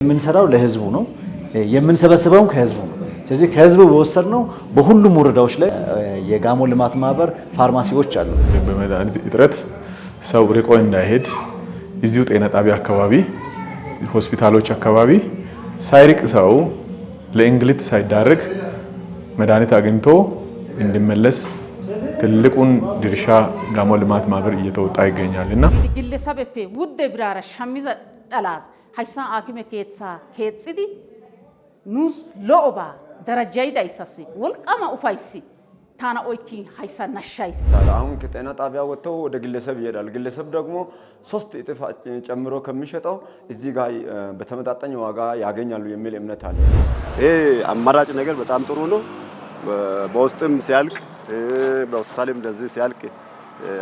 የምንሰራው ለህዝቡ ነው፣ የምንሰበስበውም ከህዝቡ ነው። ስለዚህ ከህዝቡ በወሰድነው በሁሉም ወረዳዎች ላይ የጋሞ ልማት ማህበር ፋርማሲዎች አሉ። በመድኃኒት እጥረት ሰው ርቆ እንዳይሄድ እዚሁ ጤና ጣቢያ አካባቢ፣ ሆስፒታሎች አካባቢ ሳይርቅ ሰው ለእንግልት ሳይዳረግ መድኃኒት አግኝቶ እንዲመለስ ትልቁን ድርሻ ጋሞ ልማት ማህበር እየተወጣ ይገኛል እና ግለሰብፔ ውደ ብራራ ሸሚዘ ጠላዝ hayssan haakime keeththaa keexxidi nuus lo"obaa darajjayidayssas wolqqaama ufayssi tana oykkin hayssa nashshays። አሁን ከጤና ጣቢያ ወጥተው ወደ ግለሰብ ይሄዳል። ግለሰብ ደግሞ 3 እጥፍ ጨምሮ ከሚሸጠው እዚህ ጋር በተመጣጣኝ ዋጋ ያገኛሉ የሚል እምነት አለ። ይሄ አማራጭ ነገር በጣም ጥሩ ነው። በውስጥም ሲያልቅ በሆስፒታልም እንደዚህ ሲያልቅ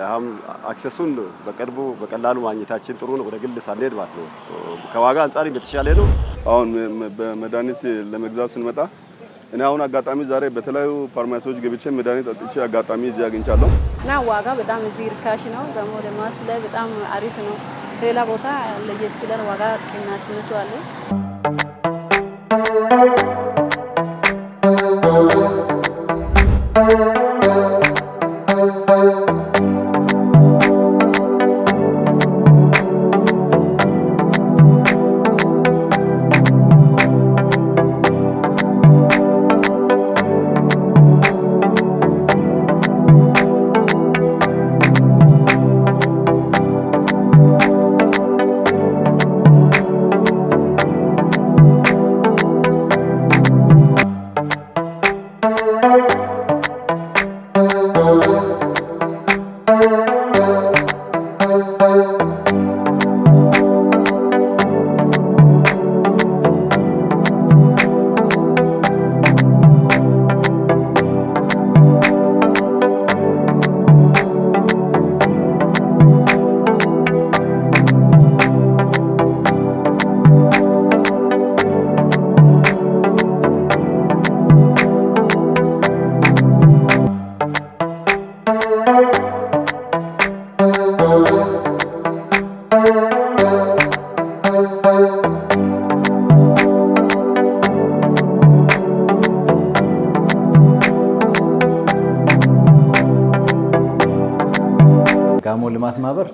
አሁን access ኡን በቅርቡ በቀላሉ ማግኘታችን ጥሩ ነው። ወደ ግል ሳንሄድ ማለት ነው። ከዋጋ አንጻር የተሻለ ነው። አሁን በመድኃኒት ለመግዛት ስንመጣ እኔ አሁን አጋጣሚ ዛሬ በተለያዩ ፋርማሲዎች ገብቼ መድኃኒት አጥቼ አጋጣሚ እዚህ አግኝቻለሁ። እና ዋጋ በጣም እዚህ ርካሽ ነው። ጋሞ ልማት ላይ በጣም አሪፍ ነው። ከሌላ ቦታ ለየት ይላል። ዋጋ ቅናሽነቱ አለ። ጋሞ ልማት ማህበር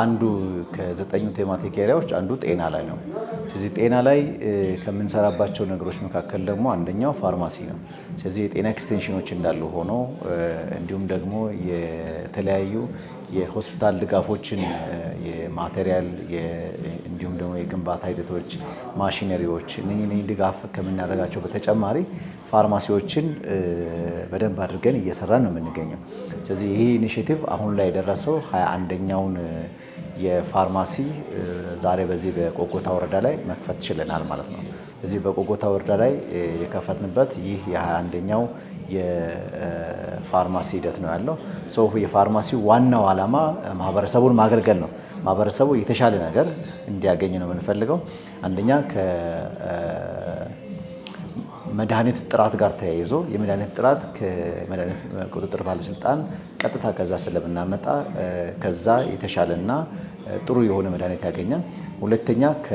አንዱ ከዘጠኙ thematic area ዎች አንዱ ጤና ላይ ነው። ስለዚህ ጤና ላይ ከምንሰራባቸው ነገሮች መካከል ደግሞ አንደኛው ፋርማሲ ነው። ስለዚህ የጤና extension ኦች እንዳሉ ሆኖ እንዲሁም ደግሞ የተለያዩ የሆስፒታል ድጋፎችን የ material እንዲሁም ደግሞ የግንባታ ሂደቶች፣ ማሽነሪዎች እነኚህ ድጋፍ ከምናደርጋቸው በተጨማሪ ፋርማሲዎችን በደንብ አድርገን እየሰራን ነው የምንገኘው። ስለዚህ ይህ initiative አሁን ላይ የደረሰው 21ኛውን የፋርማሲ ዛሬ በዚህ በቆጎታ ወረዳ ላይ መክፈት ችለናል ማለት ነው። እዚህ በቆጎታ ወረዳ ላይ የከፈትንበት ይህ የ21ኛው የፋርማሲ ሂደት ነው ያለው። የፋርማሲ ዋናው ዓላማ ማህበረሰቡን ማገልገል ነው። ማህበረሰቡ የተሻለ ነገር እንዲያገኝ ነው የምንፈልገው። አንደኛ ከመድኃኒት ጥራት ጋር ተያይዞ የመድኃኒት ጥራት ከመድኃኒት ቁጥጥር ባለስልጣን ቀጥታ ከዛ ስለምናመጣ ከዛ የተሻለና ጥሩ የሆነ መድኃኒት ያገኛል። ሁለተኛ ከ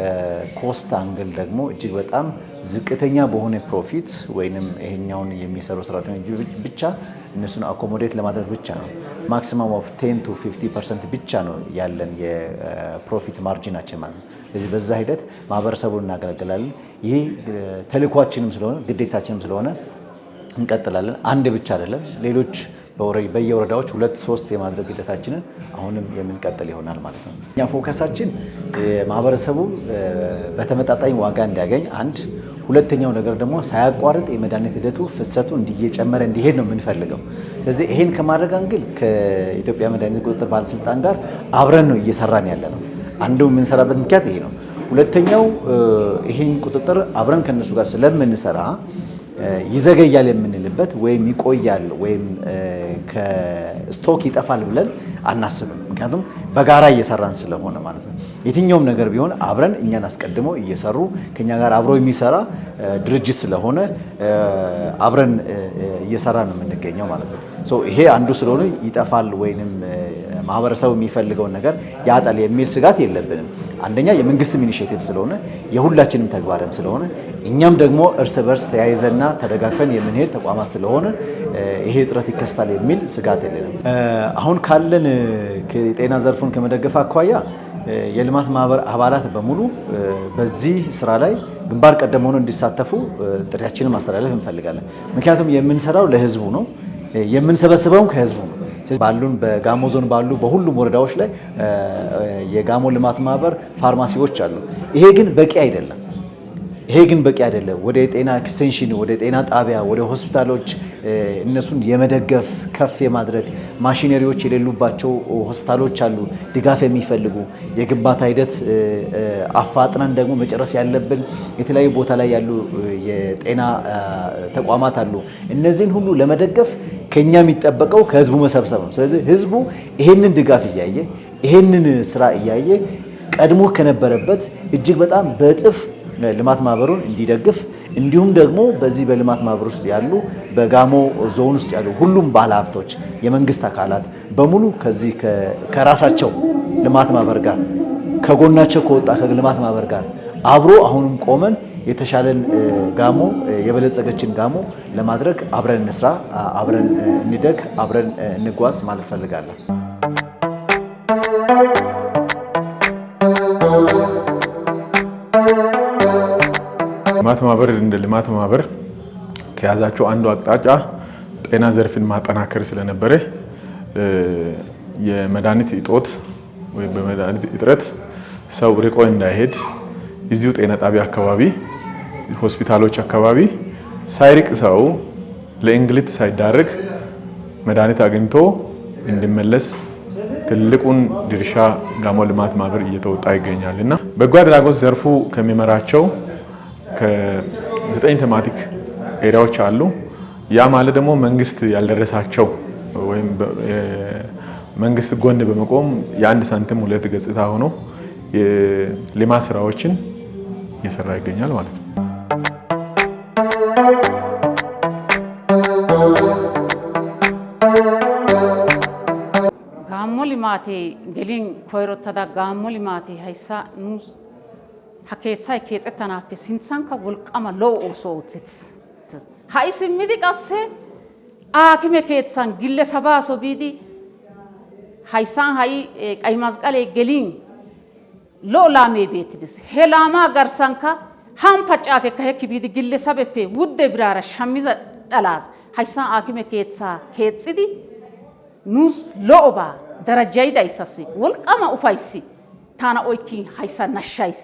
cost angle ደግሞ እጅግ በጣም ዝቅተኛ በሆነ profit ወይንም ይሄኛውን የሚሰሩ ሰራተኞች ብቻ እነሱን accommodate ለማድረግ ብቻ ነው። Maximum of 10 to 50% ብቻ ነው ያለን የ profit margin ኣችን ማለት ነው። ስለዚህ በዛ ሂደት ማህበረሰቡን እናገለግላለን። ይህ ተልዕኳችንም ስለሆነ ግዴታችንም ስለሆነ እንቀጥላለን። አንድ ብቻ አይደለም፣ ሌሎች በየወረዳዎች ሁለት ሶስት የማድረግ ሂደታችንን አሁንም የምንቀጥል ይሆናል ማለት ነው። እኛ focus ኣችን ማህበረሰቡ በተመጣጣኝ ዋጋ እንዲያገኝ አንድ፣ ሁለተኛው ነገር ደግሞ ሳያቋርጥ የመድኃኒት ሂደቱ ፍሰቱ እየጨመረ እንዲሄድ ነው የምንፈልገው። ስለዚህ ይሄን ከማድረግ angle ከኢትዮጵያ መድኃኒት ቁጥጥር ባለስልጣን ጋር አብረን ነው እየሰራን ያለ ነው። አንዱ የምንሰራበት ምክንያት ይሄ ነው። ሁለተኛው ይሄን ቁጥጥር አብረን ከእነሱ ጋር ስለምንሰራ ይዘገያል የምንልበት ወይም ይቆያል ወይም ከ stock ይጠፋል ብለን አናስብም። ምክንያቱም በጋራ እየሰራን ስለሆነ ማለት ነው። የትኛውም ነገር ቢሆን አብረን እኛን አስቀድመው እየሰሩ ከኛ ጋር አብሮ የሚሰራ ድርጅት ስለሆነ አብረን እየሰራ ነው የምንገኘው ማለት ነው። ይሄ አንዱ ስለሆነ ይጠፋል ወይንም ማህበረሰቡ የሚፈልገውን ነገር ያጣል የሚል ስጋት የለብንም። አንደኛ የመንግስትም initiative ስለሆነ የሁላችንም ተግባርም ስለሆነ እኛም ደግሞ እርስ በርስ ተያይዘና ተደጋግፈን የምንሄድ ተቋማት ስለሆነ ይሄ እጥረት ይከሰታል የሚል ስጋት የለንም። አሁን ካለን የጤና ዘርፉን ከመደገፍ አኳያ የልማት ማህበር አባላት በሙሉ በዚህ ስራ ላይ ግንባር ቀደም ሆነው እንዲሳተፉ ጥሪያችንን ማስተላለፍ እንፈልጋለን። ምክንያቱም የምንሰራው ለህዝቡ ነው፣ የምንሰበስበውም ከህዝቡ ነው። ባሉን በጋሞ ዞን ባሉ በሁሉም ወረዳዎች ላይ የጋሞ ልማት ማህበር ፋርማሲዎች አሉ። ይሄ ግን በቂ አይደለም። ይሄ ግን በቂ አይደለም። ወደ ጤና extension፣ ወደ ጤና ጣቢያ፣ ወደ ሆስፒታሎች እነሱን የመደገፍ ከፍ የማድረግ ማሽነሪዎች የሌሉባቸው ሆስፒታሎች አሉ፣ ድጋፍ የሚፈልጉ የግንባታ ሂደት አፋጥነን ደግሞ መጨረስ ያለብን የተለያዩ ቦታ ላይ ያሉ የጤና ተቋማት አሉ። እነዚህን ሁሉ ለመደገፍ ከኛ የሚጠበቀው ከህዝቡ መሰብሰብ ነው። ስለዚህ ህዝቡ ይሄንን ድጋፍ እያየ ይሄንን ስራ እያየ ቀድሞ ከነበረበት እጅግ በጣም በእጥፍ ልማት ማህበሩን እንዲደግፍ እንዲሁም ደግሞ በዚህ በልማት ማህበር ውስጥ ያሉ በጋሞ ዞን ውስጥ ያሉ ሁሉም ባለሀብቶች፣ የመንግስት አካላት በሙሉ ከዚህ ከራሳቸው ልማት ማህበር ጋር ከጎናቸው ከወጣ ከልማት ማህበር ጋር አብሮ አሁንም ቆመን የተሻለን ጋሞ የበለጸገችን ጋሞ ለማድረግ አብረን እንስራ፣ አብረን እንደግ፣ አብረን እንጓዝ ማለት ፈልጋለሁ። ልማት ማህበር እንደ ልማት ማህበር ከያዛቸው አንዱ አቅጣጫ ጤና ዘርፍን ማጠናከር ስለነበረ የመድኃኒት እጦት ወይም በመድኃኒት እጥረት ሰው ርቆ እንዳይሄድ እዚሁ ጤና ጣቢያ አካባቢ፣ ሆስፒታሎች አካባቢ ሳይርቅ ሰው ለእንግልት ሳይዳረግ መድኃኒት አግኝቶ እንዲመለስ ትልቁን ድርሻ ጋሞ ልማት ማህበር እየተወጣ ይገኛል እና በጎ አድራጎት ዘርፉ ከሚመራቸው ከ9 thematic area ዎች አሉ። ያ ማለት ደግሞ መንግስት ያልደረሳቸው ወይም መንግስት ጎን በመቆም የአንድ ሳንቲም ሁለት ገጽታ ሆኖ የልማት ስራዎችን እየሰራ ይገኛል ማለት ነው። ጋሞ ልማቴ gelin koyrottada ጋሞ ልማቴ hayssa nuus ha keeththay keexettanaappe sinthankka wolqqama lo"o ooso ooththes. Ha"i simmidi qasse aakime keeththan gillesabaaso biidi hayssan ha'i ቀይ masqalee gelin lo"o laamee beettides. He laamaa garssankka hamppa caafekka hekki biidi gillesabeppe wudde biraara shammiza dhalaas hayssan aakime keeththaa keexxidi nuus lo"obaa darajjayidayssas wolqqama ufayssi tana oykkin hayssa nashshays.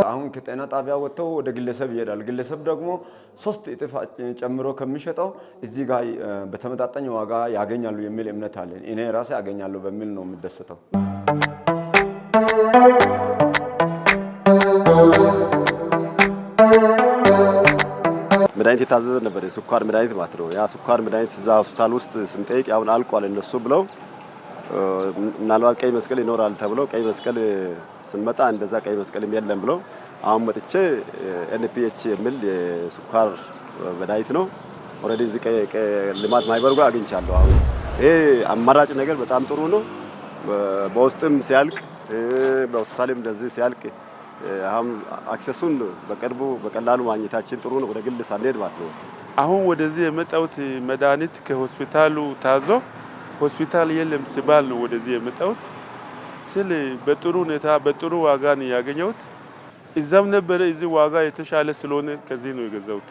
አሁን ከጤና ጣቢያ ወጥተው ወደ ግለሰብ ይሄዳል። ግለሰብ ደግሞ 3 እጥፍ ጨምሮ ከሚሸጠው እዚህ ጋር በተመጣጣኝ ዋጋ ያገኛሉ የሚል እምነት አለን። እኔ ራሴ ያገኛለሁ በሚል ነው የምደሰተው። መድኃኒት የታዘዘ ነበር፣ የስኳር መድኃኒት ማለት ነው። ያ ስኳር መድኃኒት እዛ ሆስፒታል ውስጥ ስንጠይቅ አሁን አልቋል እነሱ ብለው ምናልባት ቀይ መስቀል ይኖራል ተብሎ ቀይ መስቀል ስንመጣ እንደዛ ቀይ መስቀልም የለም ብለው አሁን መጥቼ NPH የሚል የስኳር መድኃኒት ነው already እዚህ ልማት ማህበሩ ጋር አግኝቻለሁ። አሁን ይሄ አማራጭ ነገር በጣም ጥሩ ነው። በውስጥም ሲያልቅ በሆስፒታልም እንደዚህ ሲያልቅ አሁን access ኡን በቅርቡ በቀላሉ ማግኘታችን ጥሩ ነው። ወደ ግል ሳንሄድ ማለት ነው። አሁን ወደዚህ የመጣሁት መድኃኒት ከሆስፒታሉ ታዞ ሆስፒታል የለም ሲባል ነው ወደዚህ የመጣሁት ስል በጥሩ ሁኔታ በጥሩ ዋጋ ነው ያገኘሁት። እዛም ነበረ እዚህ ዋጋ የተሻለ ስለሆነ ከዚህ ነው የገዛሁት።